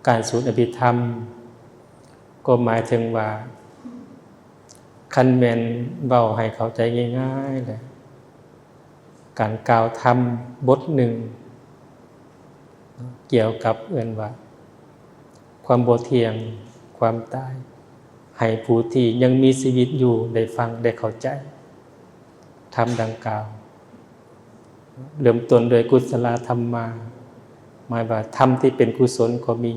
ການສວດອະພິທຳ ກໍໝາຍເຖິງວ່າ ຄັນແມ່ນເວົ້າໃຫ້ເຂົ້າໃຈງ່າຍໆແຫຼະ ການກ່າວທຳບົດໜຶ່ງ ກ່ຽວກັບເອີ້ນວ່າ ຄວາມບໍ່ທ່ຽງ ຄວາມຕາຍ ໃຫ້ຜູ້ທີ່ຍັງມີຊີວິດຢູ່ໄດ້ຟັງ ໄດ້ເຂົ້າໃຈ ທຳດັ່ງກ່າວ ເລີ່ມຕົ້ນດ້ວຍກຸສະລະທຳມາ ໝາຍວ່າທຳທີ່ເປັນກຸສົນກໍມີ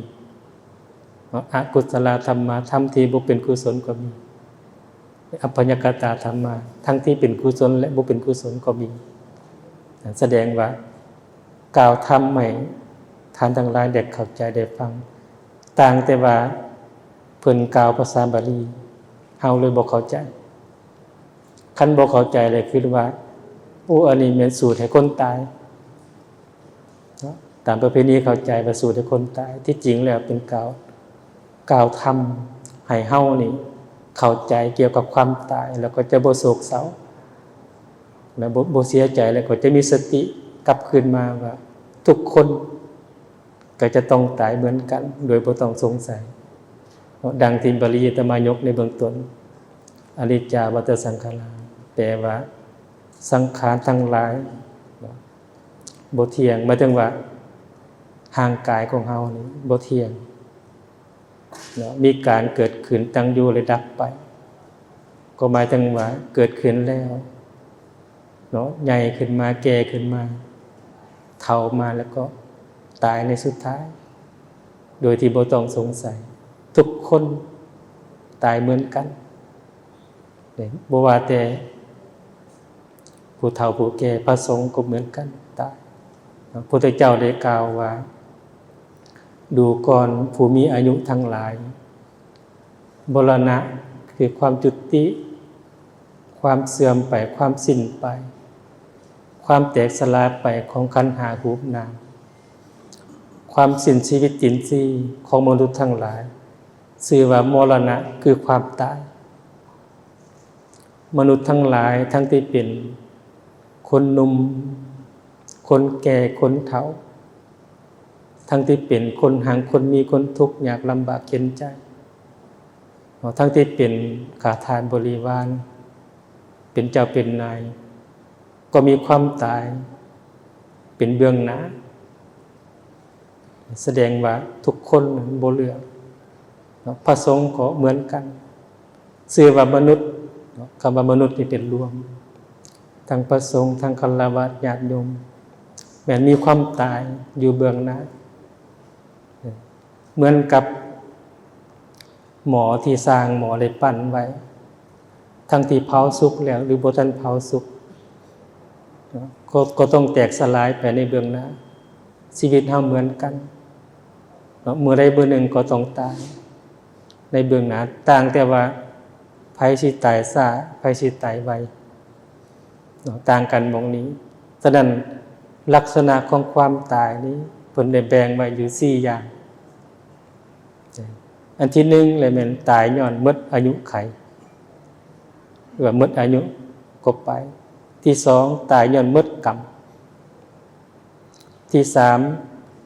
ອະກຸສະລະທຳມາ ທຳທີ່ບໍ່ເປັນກຸສົນກໍມີ ອັບພະຍາກະຕາທຳມາ ທັງທີ່ເປັນກຸສົນ ແລະ ບໍ່ເປັນກຸສົນກໍມີ ສະແດງວ່າ ກ່າວທຳໃຫ້ທ່ານທັງຫຼາຍໄດ້ເຂົ້າໃຈໄດ້ຟັງ ຕ່າງແຕ່ວ່າເພິ່ນກ່າວພາສາບາລີ ເຮົາເລີຍບໍ່ເຂົ້າໃຈ. ຄັນບໍ່ເຂົ້າໃຈແລ້ວຄິດວ່າ ໂອ້ ອັນນີ້ແມ່ນສູດໃຫ້ຄົນຕາຍເນາະ ຕາມປະເພນີເຂົ້າໃຈວ່າສູດໃຫ້ຄົນຕາຍ ທີ່ຈິງແລ້ວເປັນກ່າວ ກ່າວທຳໃຫ້ເຮົານີ້ເຂົ້າໃຈກ່ຽວກັບຄວາມຕາຍ ແລ້ວກໍຈະບໍ່ໂສກເສົ້າ ແລະ ບໍ່ ບໍ່ເສຍໃຈ ແລ້ວກໍຈະມີສະຕິກັບຄືນມາວ່າ ທຸກຄົນກໍຈະຕ້ອງຕາຍເໝືອນກັນ ໂດຍບໍ່ຕ້ອງສົງໄສ ເນາະ ດັ່ງທີ່ບາລີອາດຕະມາຍົກໃນເບື້ອງຕົ້ນ ອະນິດຈາວັດຕະສັງຂາລາ ແປວ່າ ສັງຂານທັງຫຼາຍ ເນາະ ບໍ່ທ່ຽງ ໝາຍເຖິງວ່າ ຮ່າງກາຍຂອງເຮົານີ້ບໍ່ທ່ຽງ ເນາະ ມີການເກີດຂຶ້ນ ຕັ້ງຢູ່ ແລະ ດັບໄປ ກໍໝາຍເຖິງວ່າເກີດຂຶ້ນແລ້ວ ເນາະ ໃຫຍ່ຂຶ້ນມາ ແກ່ຂຶ້ນມາ ເຖົ້າມາ ແລ້ວກໍຕາຍໃນສຸດທ້າຍ ໂດຍທີ່ບໍ່ຕ້ອງສົງໄສ ທຸກຄົນຕາຍເໝືອນກັນ ເດ້ ບໍ່ວ່າແຕ່ຜູ້ເຖົ້າຜູ້ແກ່ ພະສົງກໍເໝືອນກັນຕາຍ. ພະພຸດທະເຈົ້າໄດ້ກ່າວວ່າ ດູກ່ອນຜູ້ມີອາຍຸທັງຫຼາຍ, ມໍລະນະຄືຄວາມຈຸຕິ, ຄວາມເສື່ອມໄປ, ຄວາມສິ້ນໄປ, ຄວາມແຕກສະຫຼາຍໄປຂອງຂັນຫ້າຮູບນາມ, ຄວາມສິ້ນຊີວິດຈິນຊີຂອງມະນຸດທັງຫຼາຍ ຊື່ວ່າມໍລະນະຄືຄວາມຕາຍ. ມະນຸດທັງຫຼາຍ ທັງທີ່ເປັນຄົນໜຸ່ມ, ຄົນແກ່, ຄົນເຖົ້າ, ທັງທີ່ເປັນຄົນຮັ່ງ, ຄົນມີ, ຄົນທຸກຍາກລຳບາກເຂັນໃຈ, ທັງທີ່ເປັນຂ້າທາດບໍລິວານ, ເປັນເຈົ້າເປັນນາຍ, ກໍມີຄວາມຕາຍເປັນເບື້ອງໜ້າ. ສະແດງວ່າທຸກຄົນບໍ່ເລືອກເນາະ, ພະສົງກໍເໝືອນກັນ. ຊື່ວ່າມະນຸດເນາະ, ຄຳວ່າມະນຸດນີ້ເປັນລວມ ທັງພະສົງ, ທັງຄາລະວາດ, ຍາດໂຍມ, ແມ່ນມີຄວາມຕາຍຢູ່ເບື້ອງໜ້າ. ເໝືອນກັບ ໝໍທີ່ຊ່າງໝໍໄດ້ປັ້ນໄວ້ ທັງທີ່ເຜົາສຸກແລ້ວ ຫຼື ບໍ່ທັນເຜົາສຸກ ກໍ ກໍຕ້ອງແຕກສະຫຼາຍໄປໃນເບື້ອງໜ້າ. ຊີວິດເຮົາເໝືອນກັນເນາະ, ມື້ໃດມື້ໜຶ່ງກໍຕ້ອງຕາຍໃນເບື້ອງໜ້າ, ຕ່າງແຕ່ວ່າໃຜຊິຕາຍຊ້າ ໃຜຊິຕາຍໄວ ເນາະ, ຕ່າງກັນໝ່ອງນີ້. ສະນັ້ນ ລັກສະນະຂອງຄວາມຕາຍນີ້ ເພິ່ນໄດ້ແບ່ງໄວ້ຢູ່ສີ່ຢ່າງ. ອັນທີໜຶ່ງແຫຼະແມ່ນຕາຍຍ້ອນໝົດອາຍຸໄຂ ຫຼືວ່າໝົດອາຍຸກໍໄປ. ທີສອງ ຕາຍຍ້ອນໝົດກຳ. ທີສາມ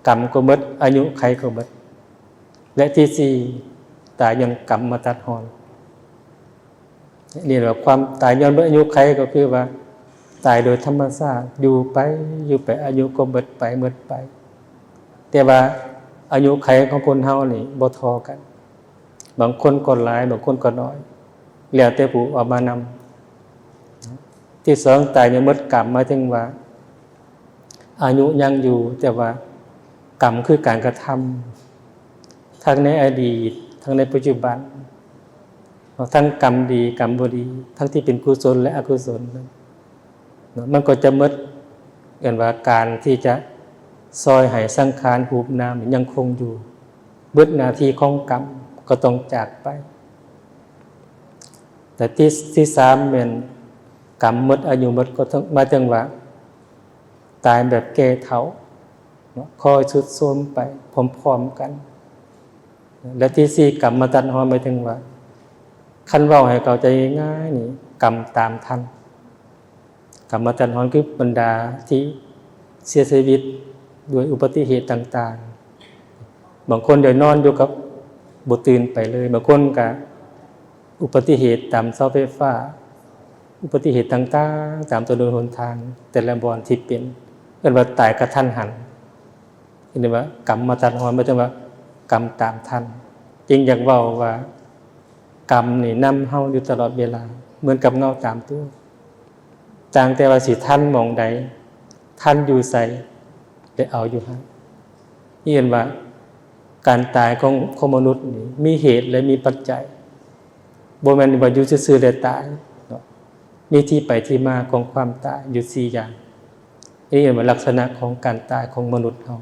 ກຳກໍໝົດ ອາຍຸໄຂກໍໝົດ. ແລະ ທີສີ່ ຕາຍຍ້ອນກຳມາຕັດຮອນ. ນີ້ແຫຼະ ຄວາມຕາຍຍ້ອນໝົດອາຍຸໄຂ ກໍຄືວ່າຕາຍໂດຍທຳມະຊາດ, ຢູ່ໄປ ຢູ່ໄປ ອາຍຸກໍໝົດໄປ ໝົດໄປ. ແຕ່ວ່າອາຍຸໄຂຂອງຄົນເຮົານີ້ບໍ່ທໍ່ກັນ, ບາງຄົນກໍຫຼາຍ ບາງຄົນກໍໜ້ອຍ ແລ້ວແຕ່ຜູ້ເອົາມານຳ. ທີສອງ ຕາຍຍ້ອນໝົດກຳ ໝາຍເຖິງວ່າ ອາຍຸຍັງຢູ່ ແຕ່ວ່າກຳຄືການກະທຳ ທັງໃນອະດີດ ທັງໃນປັດຈຸບັນ ທັງກຳດີ ກຳບໍ່ດີ ທັງທີ່ເປັນກຸສົນ ແລະ ອະກຸສົນ ເນາະ ມັນກໍຈະໝົດ. ເອີ້ນວ່າການທີ່ຈະຊ່ອຍໃຫ້ສັງຂານຮູບນາມຍັງຄົງຢູ່, ໝົດໜ້າທີ່ຂອງກຳກໍຕ້ອງຈາກໄປ. ແຕ່ທີ່ ທີ່ສາມແມ່ນກຳໝົດອາຍຸໝົດ ກໍຕ້ອງ ໝາຍເຖິງວ່າຕາຍແບບແກ່ເຖົ້າເນາະ, ຄ່ອຍຊຸດໂຊມໄປພ້ອມໆກັນ. ແລະ ທີ່ສີ່ ກຳມາຕັດຮອນ ໝາຍເຖິງວ່າ ຄັນເວົ້າໃຫ້ເຂົ້າໃຈງ່າຍໆນີ້ ກຳຕາມທັນ. ກຳມາຕັດຮອນ ຄືບັນດາທີ່ເສຍຊີວິດດ້ວຍອຸບັດຕິເຫດຕ່າງໆ ບາງຄົນກໍນອນຢູ່ກັບບໍ່ຕື່ນໄປເລີຍ, ບາງຄົນກໍອຸບັດຕິເຫດຕາມເສົາໄຟຟ້າ, ອຸບັດຕິເຫດຕ່າງໆຕາມຖະໜົນຫົນທາງ ແຕ່ລະບ່ອນທີ່ເປັນ, ເອີ້ນວ່າຕາຍກະທັນຫັນ. ເອີ້ນວ່າກຳມະຕັນຫອນ ໝາຍເຖິງວ່າກຳຕາມທັນ. ຈຶ່ງຢາກເວົ້າວ່າ ກຳນີ້ນຳເຮົາຢູ່ຕະຫຼອດເວລາ ເໝືອນກັບເງົາຕາມຕົວ. ຕ່າງແຕ່ວ່າຊິທັນໝ່ອງໃດ, ທັນຢູ່ໃສ ແລະ ເອົາຢູ່ຫັ້ນ. ນີ້ເອີ້ນວ່າການຕາຍຂອງ ຂອງມະນຸດນີ້ ມີເຫດ ແລະ ມີປັດໄຈ. ບໍ່ແມ່ນວ່າຢູ່ຊື່ໆ ແລ້ວຕາຍເນາະ. ມີທີ່ໄປທີ່ມາຂອງຄວາມຕາຍຢູ່ສີ່ຢ່າງ. ນີ້ເອີ້ນວ່າລັກສະນະຂອງການຕາຍຂອງມະນຸດເຮົາ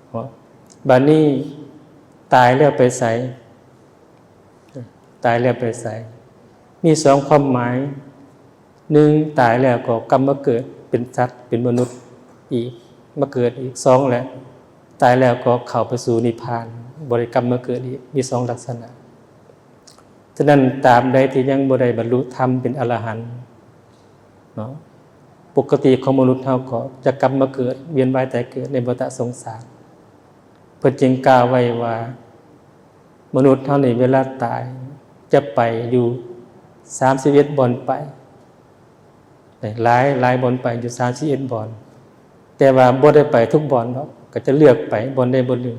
ເນາະ. ບາດນີ້ຕາຍແລ້ວໄປໃສ? ຕາຍແລ້ວໄປໃສ? ມີສອງຄວາມໝາຍ. ໜຶ່ງ, ຕາຍແລ້ວກໍກັບມາເກີດເປັນສັດ ເປັນມະນຸດອີກ, ມາເກີດອີກ. ສອງ ແຫຼະ ຕາຍແລ້ວກໍເຂົ້າໄປສູ່ນິບພານ, ບໍ່ໄດ້ກັບມາເກີດອີກ. ມີສອງລັກສະນະ. ສະນັ້ນ ຕາມໃດທີ່ຍັງບໍ່ໄດ້ບັນລຸທຳເປັນອະລະຫັນເນາະ, ປົກກະຕິຂອງມະນຸດເຮົາກໍຈະກັບມາເກີດ, ວຽນວ່າຍຕາຍເກີດໃນວັດຕະສົງສານ. ເພິ່ນຈຶ່ງກ່າວໄວ້ວ່າ ມະນຸດເຮົານີ້ເວລາຕາຍຈະໄປຢູ່ສາມສິບເອັດບ່ອນໄປ, ຫຼາຍ ຫຼາຍບ່ອນໄປ ຢູ່ສາມສິບເອັດບ່ອນ, ແຕ່ວ່າບໍ່ໄດ້ໄປທຸກບ່ອນດອກ, ກໍຈະເລືອກໄປບ່ອນໃດບ່ອນໜຶ່ງ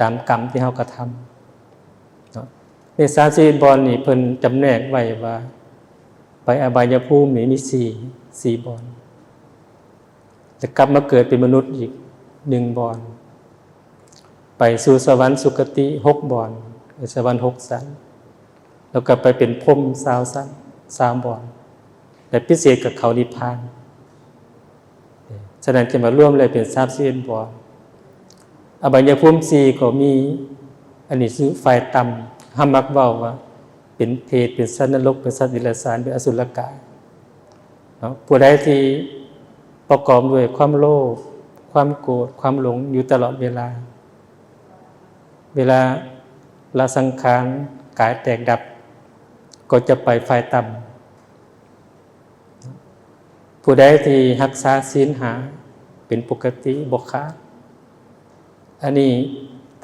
ຕາມກຳທີ່ເຮົາກະທຳເນາະ. ໃນສາມສິບເອັດບ່ອນນີ້ ເພິ່ນຈຳແນກໄວ້ວ່າ ໄປອະບາຍຍະພູມນີ້ມີສີ່ ສີ່ບ່ອນ, ແລະ ກັບມາເກີດເປັນມະນຸດອີກໜຶ່ງບ່ອນ, ໄປສູ່ສະຫວັນສຸຄະຕິຫົກບ່ອນ, ສະຫວັນຫົກຊັ້ນ, ແລ້ວກໍໄປເປັນພົມຊາວຊັ້ນ ຊາວບ່ອນ, ແລະ ພິເສດກໍເຂົ້ານິບພານ. ສະນັ້ນ ຈະມາລວມແລ້ວເປັນສາມສິບເອັດບ່ອນ. ອະບາຍະພູມສີ່ກໍມີ, ອັນນີ້ຄືຝ່າຍຕ່ຳ, ເຮົາມັກເວົ້າວ່າເປັນເປດ, ເປັນສັດນະລົກ, ເປັນສັດເດຍລະສານ, ເປັນອະສຸລະກາຍເນາະ. ຜູ້ໃດທີ່ປະກອບດ້ວຍຄວາມໂລບ, ຄວາມໂກດ, ຄວາມຫຼົງຢູ່ຕະຫຼອດເວລາ, ເວລາລະສັງຂານ ກາຍແຕກດັບ ກໍຈະໄປຝ່າຍຕ່ຳ. ຜູ້ໃດທີ່ຮັກສາສິນຫ້າເປັນປົກກະຕິບໍ່ຂາດ, ອັນນີ້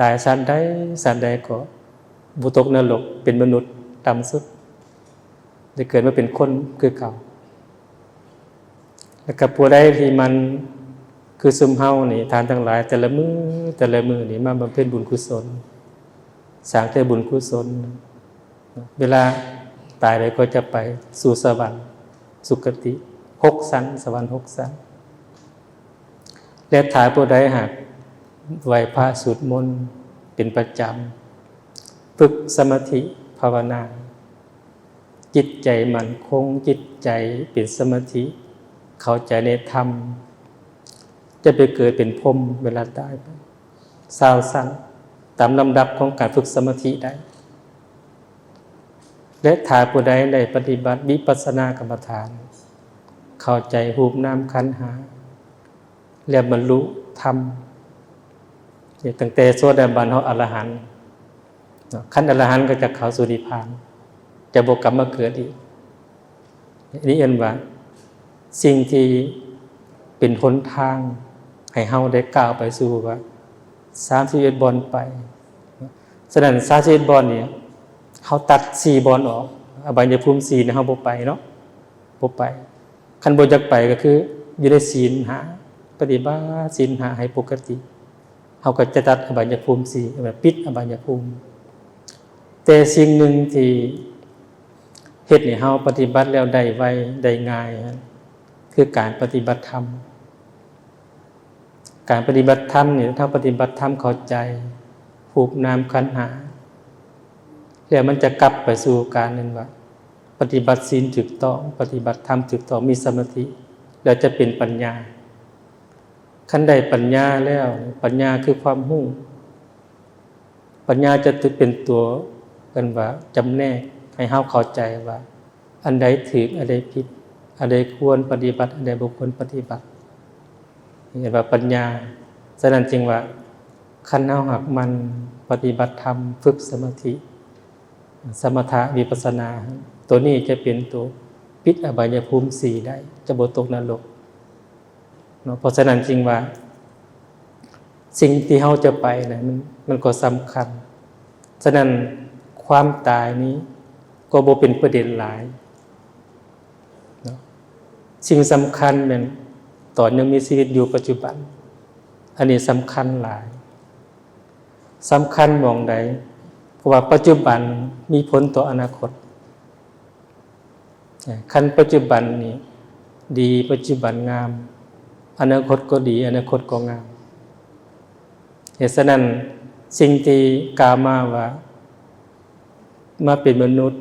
ຕາຍຊາດໃດຊາດໃດກໍບໍ່ຕົກນະລົກ, ເປັນມະນຸດຕ່ຳສຸດ, ໄດ້ເກີດມາເປັນຄົນຄືເກົ່າ. ແລ້ວກໍຜູ້ໃດທີ່ມັນ ຄືຊຸມເຮົານີ້ ທ່ານທັງຫຼາຍ ແຕ່ລະມື້ ແຕ່ລະມື້ນີ້ມາບຳເພັນບຸນກຸສົນ, ສ້າງແຕ່ບຸນກຸສົນ, ເວລາຕາຍໄປກໍຈະໄປສູ່ສະຫວັນສຸຄະຕິຫົກຊັ້ນ, ສະຫວັນຫົກຊັ້ນ. ແລະ ຖ້າຜູ້ໃດຫາກໄຫວ້ພະສວດມົນເປັນປະຈຳ, ຝຶກສະມາທິພາວະນາ, ຈິດໃຈໝັ້ນຄົງ, ຈິດໃຈເປັນສະມາທິ, ເຂົ້າໃຈໃນທຳ, ຈະໄປເກີດເປັນພົມເວລາຕາຍໄປ ຊາວຊັ້ນ, ຕາມລຳດັບຂອງການຝຶກສະມາທິໄດ້. ແລະ ຖ້າຜູ້ໃດໄດ້ປະຕິບັດວິປັດສະນາກຳມະຖານ, ເຂົ້າໃຈຮູບນາມຂັນຫ້າ ແລະ ບັນລຸທຳ, ຕັ້ງແຕ່ໂສດາບັນຮອດອະລະຫັນ, ເນາະ, ຂັ້ນອະລະຫັນກໍຈະເຂົ້າສູ່ນິບພານ, ຈະບໍ່ກັບມາເກີດອີກ. ອັນນີ້ເອີ້ນວ່າສິ່ງທີ່ເປັນຫົນທາງໃຫ້ເຮົາໄດ້ກ້າວໄປສູ່ວ່າສາມສິບເອັດບ່ອນໄປ. ສະນັ້ນ ສາມສິບເອັດບ່ອນນີ້ ເຮົາຕັດສີ່ບ່ອນອອກ, ອະບາຍຍະພູມສີ່ນີ້ເຮົາບໍ່ໄປເນາະ, ບໍ່ໄປ. ຄັນບໍ່ຢາກໄປກໍຄືຢູ່ໃນສິນຫ້າ, ປະຕິບັດສິນຫ້າໃຫ້ປົກກະຕິ, ເຮົາກໍຈະຕັດອະບາຍຍະພູມສີ່, ແບບປິດອະບາຍຍະພູມ. ແຕ່ສິ່ງໜຶ່ງທີ່ເຮັດໃຫ້ເຮົາປະຕິບັດແລ້ວໄດ້ໄວໄດ້ງ່າຍນັ້ນ ຄືການປະຕິບັດທຳ. ການປະຕິບັດທຳນີ້ ເຮົາປະຕິບັດທຳເຂົ້າໃຈຮູບນາມຂັນຫ້າ ແລ້ວມັນຈະກັບໄປສູ່ການນັ້ນວ່າ ປະຕິບັດສິນຖືກຕ້ອງ, ປະຕິບັດທຳຖືກຕ້ອງ, ມີສະມາທິ ແລ້ວຈະເປັນປັນຍາ. ຄັນໄດ້ປັນຍາແລ້ວ, ປັນຍາຄືຄວາມຮູ້, ປັນຍາຈະເປັນຕົວ ເອີ້ນວ່າ ຈຳແນກໃຫ້ເຮົາເຂົ້າໃຈວ່າ ອັນໃດຖືກ, ອັນໃດຜິດ, ອັນໃດຄວນປະຕິບັດ, ອັນໃດບໍ່ຄວນປະຕິບັດ, ເອີ້ນວ່າປັນຍາ. ສະນັ້ນຈຶ່ງວ່າ ຄັນເຮົາຫາກໝັ່ນປະຕິບັດທຳ, ຝຶກສະມາທິ, ສະມະຖະ, ວິປັດສະນາ, ໂຕນີ້ຈະເປັນໂຕປິດອະບາຍຍະພູມສີ່ໄດ້, ຈະບໍ່ຕົກນະລົກເນາະ. ເພາະສະນັ້ນຈຶ່ງວ່າ ສິ່งที่เฮาจะไปนะ มัน มันก็สำคัญ ฉะนั้นความตายนี้ก็บ่เป็นประเด็นหลายเนาะ สิ่งสำคัญแม่นตอนยังมีชีวิตอยู่ปัจจุบัน อันนี้สำคัญหลาย สำคัญหม่องใด เพราะว่าปัจจุบันมีผลต่ออนาคต คันปัจจุบันนี้ดี ปัจจุบันงาม อนาคตก็ดี อนาคตก็งาม เหตุฉะนั้นสิ่งที่กล่าวมาว่า มาเป็นมนุษย์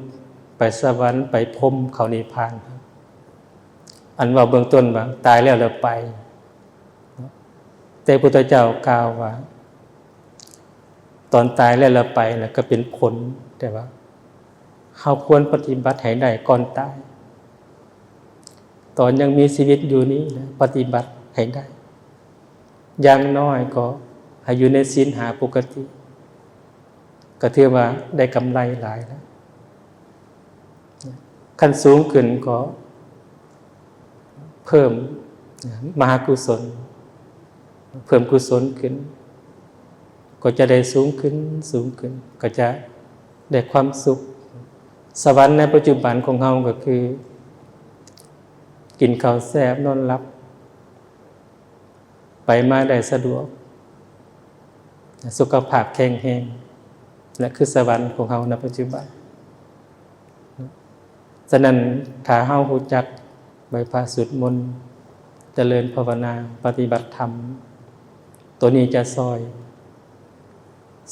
ไปสวรรค์ ไปพรหม เข้านิพพาน อันเว้าเบื้องต้นว่าตายแล้วแล้วไป แต่พุทธเจ้ากล่าวว่า ตอนตายแล้วแล้วไปนะ ก็เป็นผล แต่ว่าเฮาควรปฏิบัติให้ได้ก่อนตาย ตอนยังมีชีวิตอยู่นี้นะ ปฏิบัติให้ได้ อย่างน้อยก็ให้อยู่ในศีลห้าปกติ ก็ถือว่าได้กำไรหลายแล้ว คันสูงขึ้นก็เพิ่มมหากุศล เพิ่มกุศลขึ้น ก็จะได้สูงขึ้น สูงขึ้น ก็จะได้ความสุข สวรรค์ในปัจจุบันของเฮาก็คือ กินข้าวแซ่บ นอนหลับ ไปมาได้สะดวก สุขภาพแข็งแรง และคือสวรรค์ของเฮาในปัจจุบัน ฉะนั้นถ้าเฮารู้จักไหว้พระสวดมนต์ เจริญภาวนา ปฏิบัติธรรม ตัวนี้จะซ่อย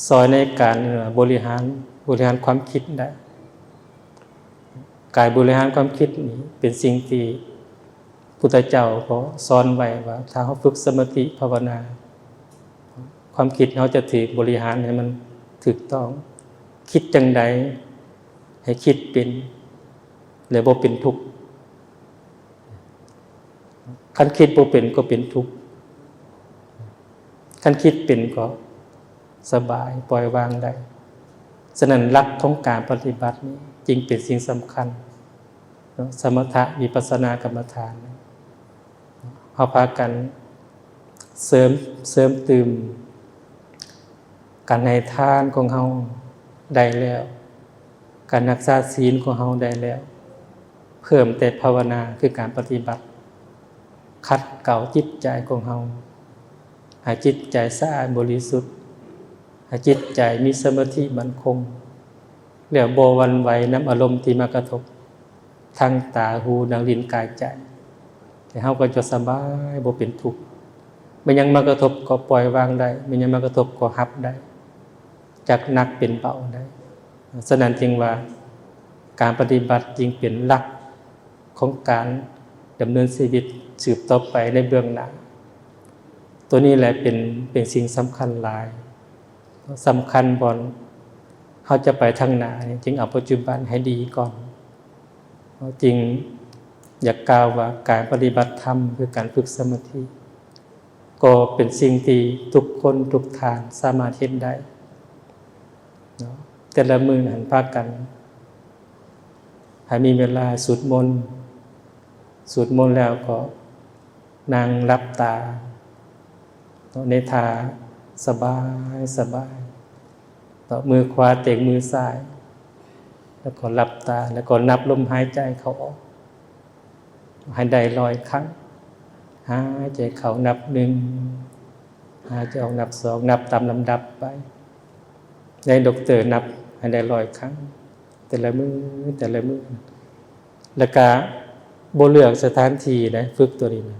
ซ่อยในการ เอ่อ บริหาร บริหารความคิดได้ การบริหารความคิดนี่เป็นสิ่งที่พุทธเจ้าก็สอนไว้ว่า ถ้าเฮาฝึกสมาธิภาวนา ความคิดเฮาจะถูกบริหารให้มันถูกต้อง คิดจั่งใดให้คิดเป็น และบ่เป็นทุกข์ คันคิดบ่เป็นก็เป็นทุกข์ คันคิดเป็นก็สบาย ปล่อยวางได้ ฉะนั้นหลักของการปฏิบัตินี้จึงเป็นสิ่งสำคัญเนาะ สมถะวิปัสสนากรรมฐาน เฮาพากันเสริม เสริมตื่ม การให้ทานของเฮาได้แล้ว การรักษาศีลของเฮาได้แล้ว เพิ่มแต่ภาวนาคือการปฏิบัติ ขัดเกลาจิตใจของเฮา ให้จิตใจสะอาดบริสุทธิ์ ให้จิตใจมีสมาธิมั่นคง แล้วบ่หวั่นไหวนำอารมณ์ที่มากระทบ ทางตา หู หนัง ลิ้น กาย ใจ แต่เฮาก็จะสบาย บ่เป็นทุกข์ แม่นหยังมากระทบก็ปล่อยวางได้ แม่นหยังมากระทบก็รับได้ จักหนักเป็นเบาได้ ฉะนั้นจึงว่าการปฏิบัติจึงเป็นหลักของการดำเนินชีวิตสืบต่อไปในเบื้องหน้า ตัวนี้แหละเป็น เป็นสิ่งสำคัญหลาย สำคัญบ่อนเฮาจะไปทางหน้านี่ จึงเอาปัจจุบันให้ดีก่อน จึงอยากกล่าวว่าการปฏิบัติธรรมคือการฝึกสมาธิ ก็เป็นสิ่งที่ทุกคนทุกท่านสามารถเฮ็ดได้เนาะ แต่ละมื้อหั้นพากันให้มีเวลาสวดมนต์ สวดมนต์แล้วก็นั่งหลับตาเนาะ ในท่าสบายสบายเนาะ มือขวาเต็งมือซ้าย แล้วก็หลับตา แล้วก็นับลมหายใจเข้าออก ให้ได้ร้อยครั้ง หายใจเข้านับหนึ่ง หายใจออกนับสอง นับตามลำดับไป ให้ด็อกเตอร์นับให้ได้ร้อยครั้ง แต่ละมื้อ แต่ละมื้อ แล้วก็บ่เลือกสถานที่นะ ฝึกตัวนี้นะ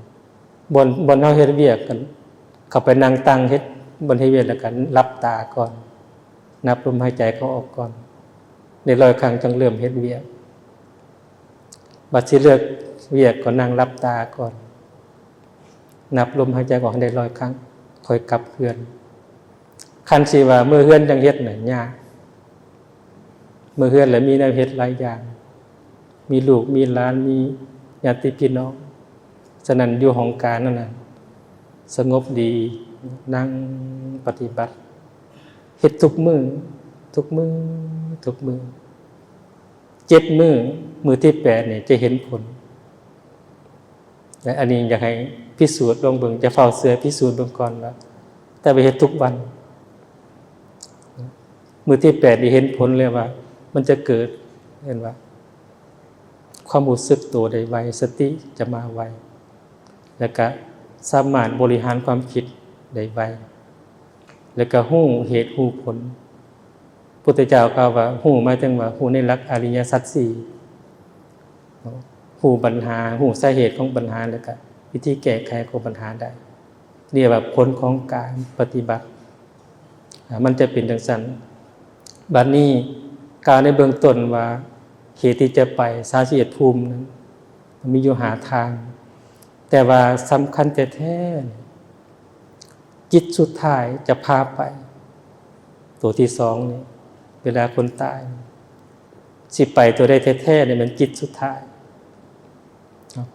บ่อน บ่อนเฮาเฮ็ดเวียกกัน เข้าไปนั่งตั้งเฮ็ด บ่อนเฮ็ดเวียก แล้วก็หลับตาก่อน นับลมหายใจเข้าออกก่อน ได้ร้อยครั้งจั่งเริ่มเฮ็ดเวียก บัดสิเลิกเวียกก็นั่งหลับตาก่อน นับลมหายใจออกให้ได้ร้อยครั้ง ค่อยกลับเฮือน คันสิว่าเมือเฮือนจั่งเฮ็ดน่ะยาก เมือเฮือนแล้วมีแนวเฮ็ดหลายอย่าง มีลูกมีหลาน มีญาติพี่น้อง ฉะนั้นอยู่ห้องการนั่นน่ะสงบดี นั่งปฏิบัติ เฮ็ดทุกมื้อ ทุกมื้อ ทุกมื้อ เจ็ดมื้อ มื้อที่แปดนี่จะเห็นผล และอันนี้อยากให้พิสูจน์ลองเบิ่ง อย่าฟ้าวเชื่อ พิสูจน์เบิ่งก่อนว่า ແຕ່ໄປເຮັດທຸກວັນ. ມື້ທີແປດນີ້ເຫັນຜົນເລີຍວ່າ ມັນຈະເກີດ ເຫັນວ່າ ຄວາມຮູ້ສຶກໂຕໄດ້ໄວ, ສະຕິຈະມາໄວ, ແລ້ວກະສາມາດບໍລິຫານຄວາມຄິດໄດ້ໄວ, ແລ້ວກະຮູ້ເຫດຮູ້ຜົນ. ພຸດທະເຈົ້າກ່າວວ່າ ຮູ້ໝາຍເຖິງວ່າ ຮູ້ໃນຫຼັກອະລິຍະສັດສີ່ ເນາະ, ຮູ້ບັນຫາ, ຮູ້ສາເຫດຂອງບັນຫາ ແລ້ວກະວິທີແກ້ໄຂຂອງບັນຫາໄດ້. ເອີ້ນວ່າຜົນຂອງການປະຕິບັດ ອາ ມັນຈະເປັນຈັ່ງຊັ້ນ. ບັດນີ້ ກ່າວໃນເບື້ອງຕົ້ນວ່າ ເຫດທີ່ຈະໄປສາມສິບເອັດພູມນັ້ນ ມັນມີຢູ່ຫ້າທາງ, ແຕ່ວ່າສຳຄັນແທ້ໆ ຈິດສຸດທ້າຍຈະພາໄປ. ໂຕທີສອງນີ້ ເວລາຄົນຕາຍ ຊິໄປໂຕໃດແທ້ໆນີ້ ແມ່ນຈິດສຸດທ້າຍ.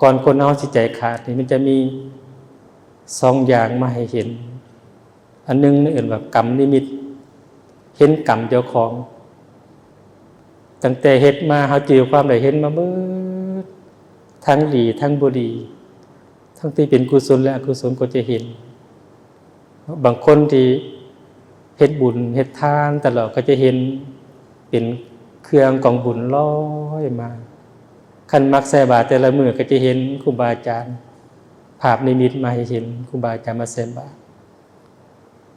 ກ່ອນຄົນເຮົາຊິໃຈຂາດນີ້ ມັນຈະມີສອງຢ່າງມາໃຫ້ເຫັນ. ອັນໜຶ່ງເອີ້ນວ່າກຳນິມິດ, ເຫັນກຳເຈົ້າຂອງ. ຕັ້ງແຕ່ເຮັດມາ ເຮົາຈື່ຄວາມໄດ້ເຫັນມາເບິດ, ທັງດີທັງບໍ່ດີ, ທັງທີ່ເປັນກຸສົນ ແລະ ອະກຸສົນກໍຈະເຫັນ. ບາງຄົນທີ່ເຮັດບຸນເຮັດທານຕະຫຼອດ ກໍຈະເຫັນເປັນເຄື່ອງກອງບຸນລອຍມາ. ຄັນມັກໃສ່ບາດແຕ່ລະມື້ ກໍຈະເຫັນຄູບາອາຈານ ພາບນິມິດມາໃຫ້ເຫັນ ຄູບາອາຈານມາໃສ່ບາດ.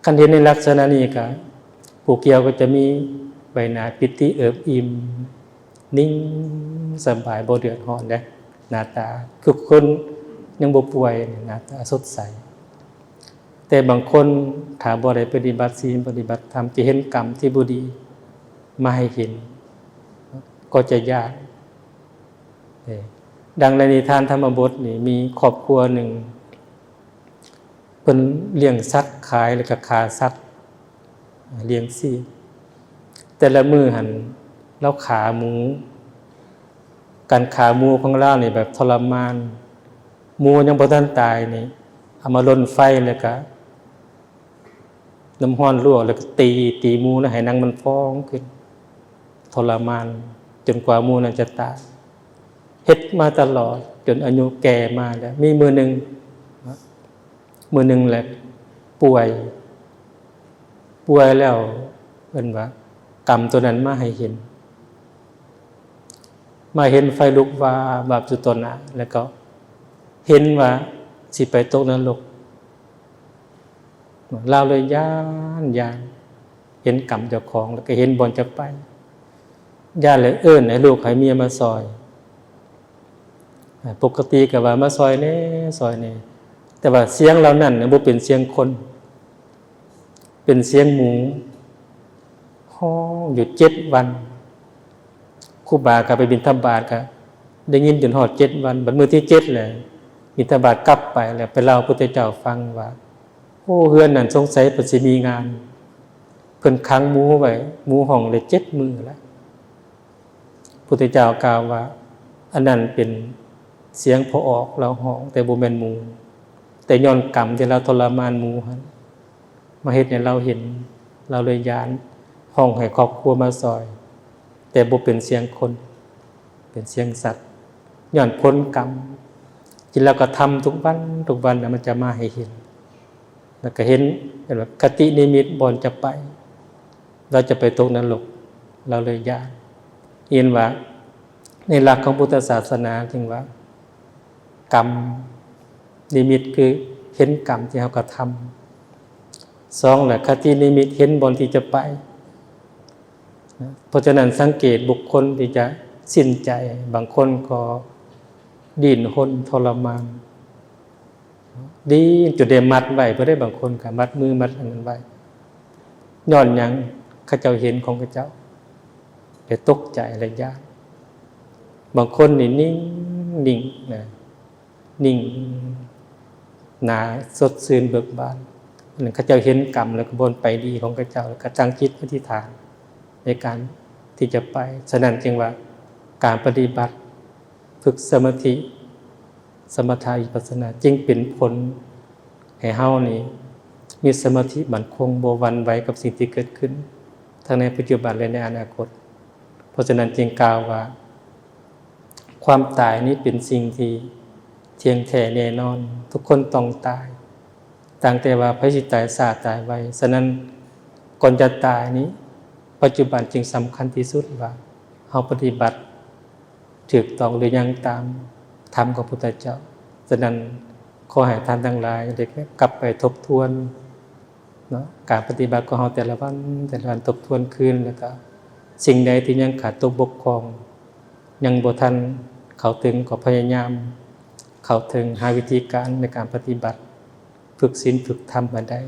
ຄັນເຫັນໃນລັກສະນະນີ້ ກໍຜູ້ກ່ຽວກໍຈະມີໃບໜ້າປີຕິເອິບອີ່ມ, ນິ່ງສະບາຍ, ບໍ່ເດືອດຮ້ອນເດ້. ໜ້າຕາຄືຄົນຍັງບໍ່ປ່ວຍ, ໜ້າຕາສົດໃສ. ແຕ່ບາງຄົນຖ້າບໍ່ໄດ້ປະຕິບັດສິນປະຕິບັດທຳ ຈະເຫັນກຳທີ່ບໍ່ດີມາໃຫ້ເຫັນ ກໍຈະຢ້ານ. ດັ່ງໃນນິທານທຳມະບົດນີ້ ມີຄອບຄົວໜຶ່ງ ເພິ່ນລ້ຽງສັດຂາຍ ແລ້ວກໍຂ້າສັດ ລ້ຽງຊີບ. ແຕ່ລະມື້ຫັ້ນລາວຂ້າໝູ, ການຂ້າໝູຂອງລາວນີ້ແບບທໍລະມານ. ໝູຍັງບໍ່ທັນຕາຍນີ້ ເອົາມາລົນໄຟ ແລ້ວກະນ້ຳຮ້ອນລວກ ແລ້ວກະຕີ, ຕີໝູແລ້ວໃຫ້ໜັງມັນຟອງຂຶ້ນ, ທໍລະມານຈົນກວ່າໝູນັ້ນຈະຕາຍ. ເຮັດມາຕະຫຼອດຈົນອາຍຸແກ່ມາແລ້ວ. ມີມື້ໜຶ່ງ, ມື້ໜຶ່ງແຫຼະປ່ວຍ, ປ່ວຍແລ້ວເອີ້ນວ່າກຳໂຕນັ້ນມາໃຫ້ເຫັນ. ມາເຫັນໄຟລຸກວາບວາບຢູ່ຕໍ່ໜ້າ ແລ້ວກໍເຫັນວ່າຊິໄປຕົກນະລົກ. ລາວເລີຍຢ້ານ, ຢ້ານ, ເຫັນກຳເຈົ້າຂອງ ແລ້ວກໍເຫັນບ່ອນຈະໄປ, ຢ້ານ ແລ້ວເອີ້ນໃຫ້ລູກໃຫ້ເມຍມາຊ່ອຍ. ປົກກະຕິກໍວ່າ ມາຊ່ອຍແດ່, ຊ່ອຍແດ່, ແຕ່ວ່າສຽງເຫຼົ່ານັ້ນນະ ບໍ່ເປັນສຽງຄົນ, ເປັນສຽງໝູຮ້ອງຢູ່ເຈັດວັນ. ຄູບາກໍໄປບິນທະບາດ ກໍໄດ້ຍິນຈົນຮອດເຈັດວັນ. ບັດມື້ທີເຈັດແຫຼະ ບິນທະບາດກັບໄປແລ້ວ ໄປເລົ່າພະພຸດທະເຈົ້າຟັງວ່າ ໂອ້ ເຮືອນນັ້ນສົງໄສເພິ່ນຊິມີງານ, ເພິ່ນຂັງໝູໄວ້, ໝູຮ້ອງໄດ້ເຈັດມື້ແລ້ວ. ພຸດທະເຈົ້າກ່າວວ່າ ອັນນັ້ນເປັນສຽງພໍ່ອອກລາວຮ້ອງ, ແຕ່ບໍ່ແມ່ນໝູ, ແຕ່ຍ້ອນກຳທີ່ລາວທໍລະມານໝູຫັ້ນ ມາເຮັດໃຫ້ລາວເຫັນ, ລາວເລີຍຢ້ານ, ຮ້ອງໃຫ້ຄອບຄົວມາຊ່ອຍ, ແຕ່ບໍ່ເປັນສຽງຄົນ, ເປັນສຽງສັດ. ຍ້ອນຜົນກຳທີ່ລາວກະທຳທຸກວັນ, ທຸກວັນນະ ມັນຈະມາໃຫ້ເຫັນ. ແລ້ວກໍເຫັນ ເຫັນວ່າຄະຕິນິມິດບ່ອນຈະໄປ, ລາວຈະໄປຕົກນະລົກ, ລາວເລີຍຢ້ານ. ເຫັນວ່າໃນຫຼັກຂອງພຸດທະສາສະໜາຈຶ່ງວ່າ ກຳນິມິດຄືເຫັນກຳທີ່ເຮົາກະທຳ. ສອງ ແລະ ຄະຕິນິມິດເຫັນບ່ອນທີ່ຈະໄປ. ເພາະສະນັ້ນ ສັງເກດບຸກຄົນທີ່ຈະສິ້ນໃຈ, ບາງຄົນກໍດີ້ນຮົນທໍລະມານ, ດີ້ນຈົນໄດ້ມັດໄວ້, ຜູ້ໃດບາງຄົນກໍມັດມືມັດອັນນັ້ນໄວ້. ຍ້ອນຫຍັງ? ເຂົາເຈົ້າເຫັນຂອງເຂົາເຈົ້າ, ແຕ່ຕົກໃຈ ແລະ ຢ້ານ. ບາງຄົນນີ້ນິ່ງໆ ນະ, ນິ່ງ ໜ້າສົດຊື່ນເບີກບານ. ອັນນັ້ນເຂົາເຈົ້າເຫັນກຳ ແລ້ວກໍບ່ອນໄປດີຂອງເຂົາເຈົ້າ ແລ້ວກໍຕັ້ງຈິດອະທິຖານໃນການທີ່ຈະໄປ. ສະນັ້ນຈຶ່ງວ່າການປະຕິບັດ ຝຶກສະມາທິ ສະມະຖະ ວິປັດສະນາ ຈຶ່ງເປັນຜົນໃຫ້ເຮົານີ້ມີສະມາທິໝັ້ນຄົງ ບໍ່ຫວັ່ນໄຫວກັບສິ່ງທີ່ເກີດຂຶ້ນ ທັງໃນປັດຈຸບັນ ແລະ ໃນອະນາຄົດ. ເພາະສະນັ້ນຈຶ່ງກ່າວວ່າ ຄວາມຕາຍນີ້ເປັນສິ່ງທີ່ທ່ຽງແທ້ແນ່ນອນ, ທຸກຄົນຕ້ອງຕາຍ. ຕ່າງແຕ່ວ່າໃຜຊິຕາຍຊ້າຕາຍໄວ. ສະນັ້ນ ກ່ອນຈະຕາຍນີ້ ປັດຈຸບັນຈຶ່ງສຳຄັນທີ່ສຸດວ່າ ເຮົາປະຕິບັດຖືກຕ້ອງຫຼືຍັງຕາມທຳຂອງພຸດທະເຈົ້າ. ສະນັ້ນ ຂໍໃຫ້ທ່ານທັງຫຼາຍໄດ້ກັບໄປທົບທວນເນາະ ການປະຕິບັດຂອງເຮົາແຕ່ລະວັນ ແຕ່ລະວັນ ທົບທວນຄືນ ແລ້ວກະສິ່ງໃດທີ່ຍັງຂາດຕົກບົກຜ່ອງ ຍັງບໍ່ທັນເຂົ້າເຖິງ ກໍພະຍາຍາມເຂົ້າເຖິງ ຫາວິທີການໃນການປະຕິບັດ ຝຶກສິນຝຶກທຳໃຫ້ໄດ້.